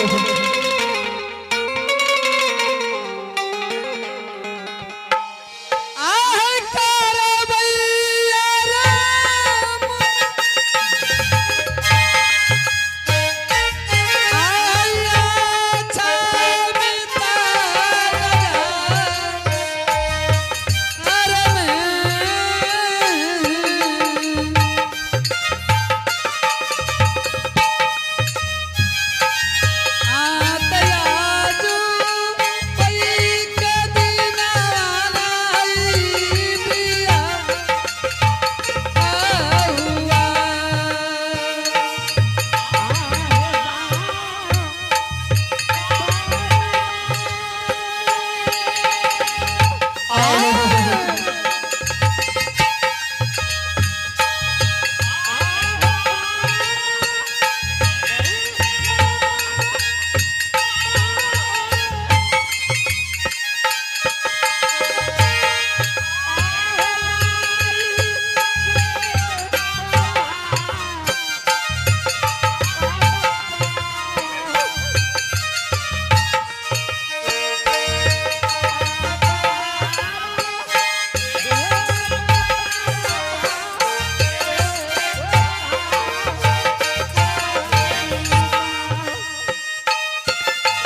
आह करवैया राम, आया छामिता नगर में। आतयाजू पैक दिनालाई बिया आहुआ।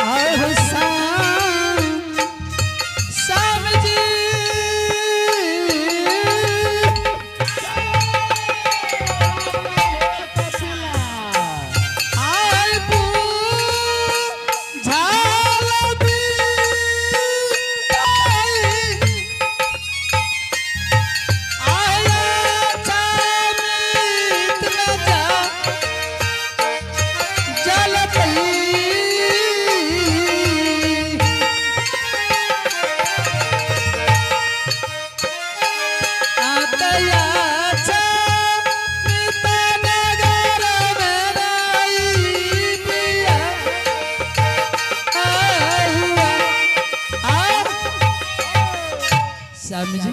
आहो श्याम, श्याम जी। आय बुझाल बिताई, आया चामित में जा जलपई। आतया चामित नगर में रही पिया आहुआ। आ स्वामी जी,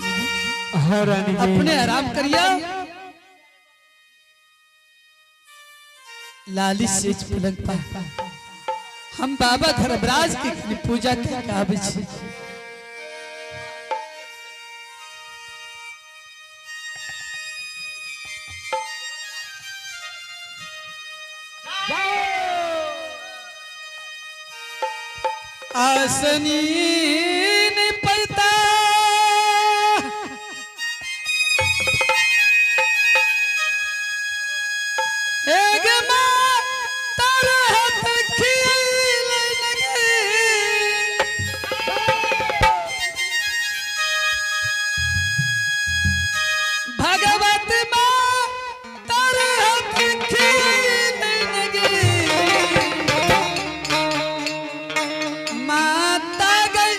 हाँ रानी जी। अपने आराम करिया, लाली सेज पलंग पर हम बाबा धर्मराज के खाली पूजा के आबै छी। आसनी पैता एक माँ तरहत खियैले लगे। भगवत माँ तरहत खियैले लगे। माता गई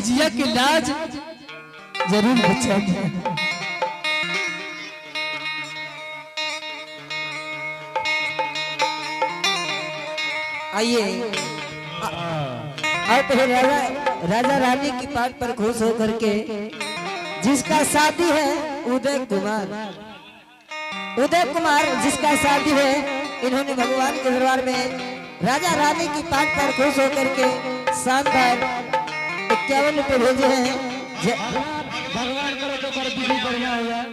जिया के लाज जरूर बचाएंगे। आइए, अब राजा राजा रानी की पान पर खुश होकर के जिसका शादी है उदय कुमार, उदय कुमार जिसका शादी है, इन्होंने भगवान के दरबार में राजा रानी की पान पर खुश होकर के शानदार 51 रुपए भेजे हैं। जय भगवान करे तो कर विधि बढ़िया हो जाए।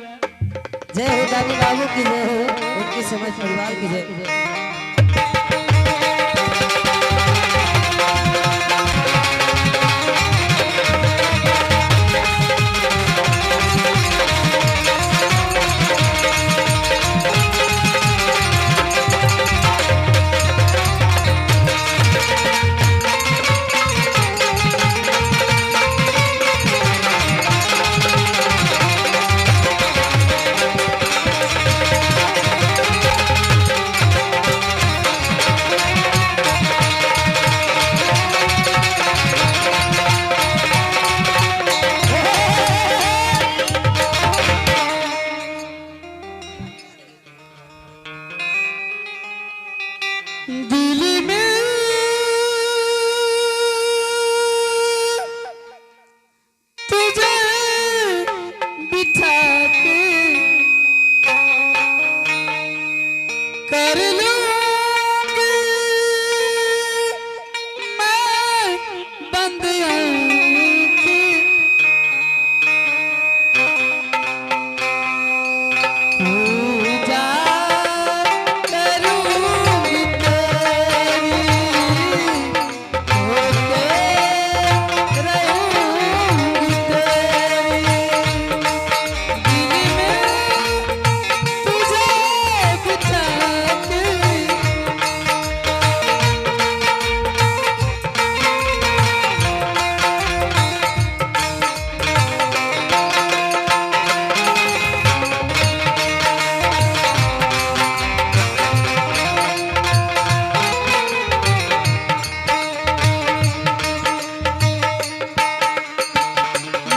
जय हो दानी बाबू की जय हो, उनकी समझ परिवार की जय। दिल में तुझे बिठा के कर लूंगी मैं बंद आंखें, पूजा करूंगी तेरी, होके रहूंगी तेरी। दिल में तुझे बिठा के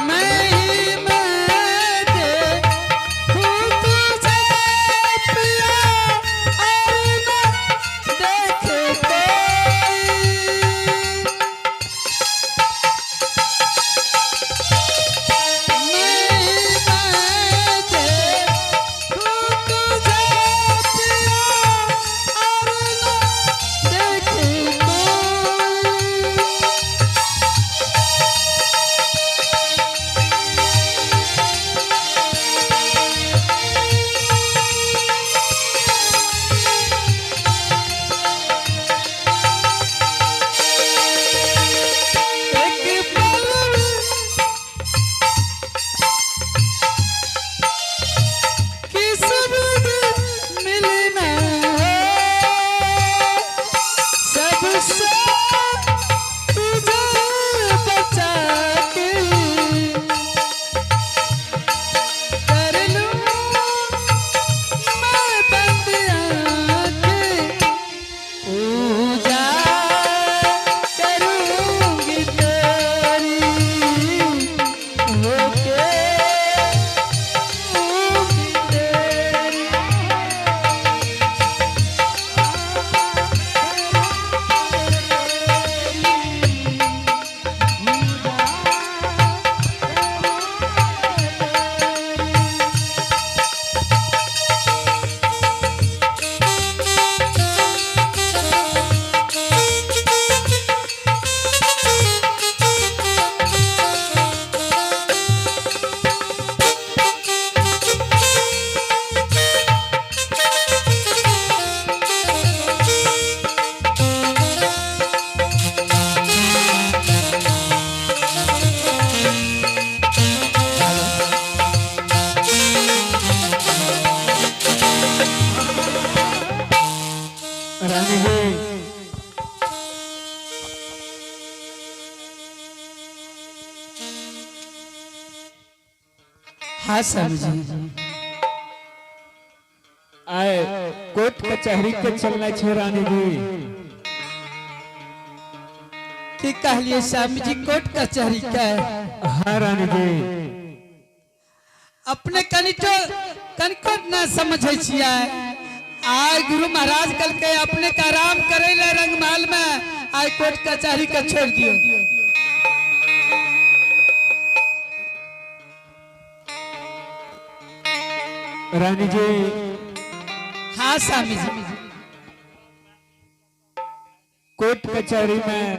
मैं ही मैं देखूं तुझे पिया और न देखे कोई। मैं ही मैं देखूं तुझे पिया और न देखे कोई। एक पल किस विध मिलना है, सबसे तुझे बचा के कर लूं मैं बंद आंखें, पूजा करूंगी तेरी, होके रहूंगी तेरी। रानी जी, हाँ समझी। आए कोर्ट कचहरी के चलना छे रानी जी। की कहलिए स्वामी जी कोर्ट कचहरी के? हाँ रानी जी। अपने कनिको कनिको ना समझे छियै। आय गुरु महाराज कल के अपने के आराम करे ले रंगमहल में, आय कोर्ट कचहरी के छोड़ दियो। रानी जी। हाँ स्वामी जी। कोर्ट कचहरी में